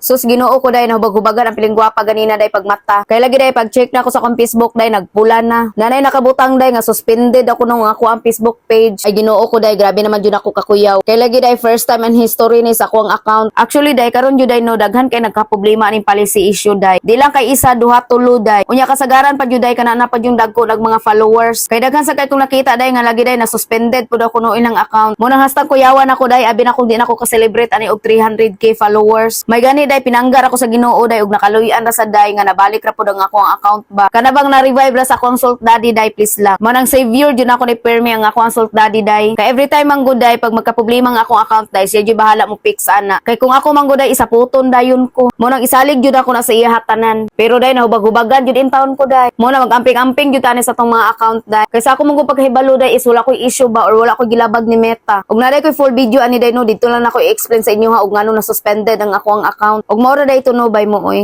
Sus, Ginoo ko day, nahubag-hubagan ang piling gwapa ganina day pagmata. Kay lagi day, pag-check na ako sa akong Facebook day, nagpula na. Nanay nakabutang day nga suspended ako nung ako ang Facebook page. Ay, Ginoo ko day, grabe naman jud ako kakuyaw. Kay lagi day, first time in history ni sa akong account. Actually day, karon jud day no, daghan kay nagka-problema aning policy issue day. Di lang kay isa, duha, tulo day. Unya kasagaran pa jud day kana na pa yung dagko nag mga followers. Kay daghan sa kay kong nakita day nga lagi day na suspended pud ako no ilang account. Mo nang hastang kuyawan ako day, abi na kung di na ako ka-celebrate ani og 300K followers. May gani day, pinanggar ako sa Ginoo day og nakaluy-an ra sa day nga nabalik ra pud ang ako ang account ba. Kana bang na-revive ra sa akong Salt Daddy day, please lang. Mo nang savior jud ako ni Permi ang ako ang Salt Daddy day. Kay every time man gud day pag magka-problema ang akong account day, siya jud bahala mo fix ana. Kay kung ako man gud day, isaputon dayon ko. Mo nang isalig jud ako na sa iya tanan. Pero day, nahubag-hubagan jud in taon ko day. Mo na mag-amping-amping jud tani sa tong mga account day. Kay sa ako man gud pagkahibalo day is wala koy issue ba or wala koy gilabag ni Meta. Ug naa day koy full video ani day no, dito lang nako i-explain sa inyo ha og ngano na suspended ang ako ang account. Ug mao ra day to no, bay mo oy.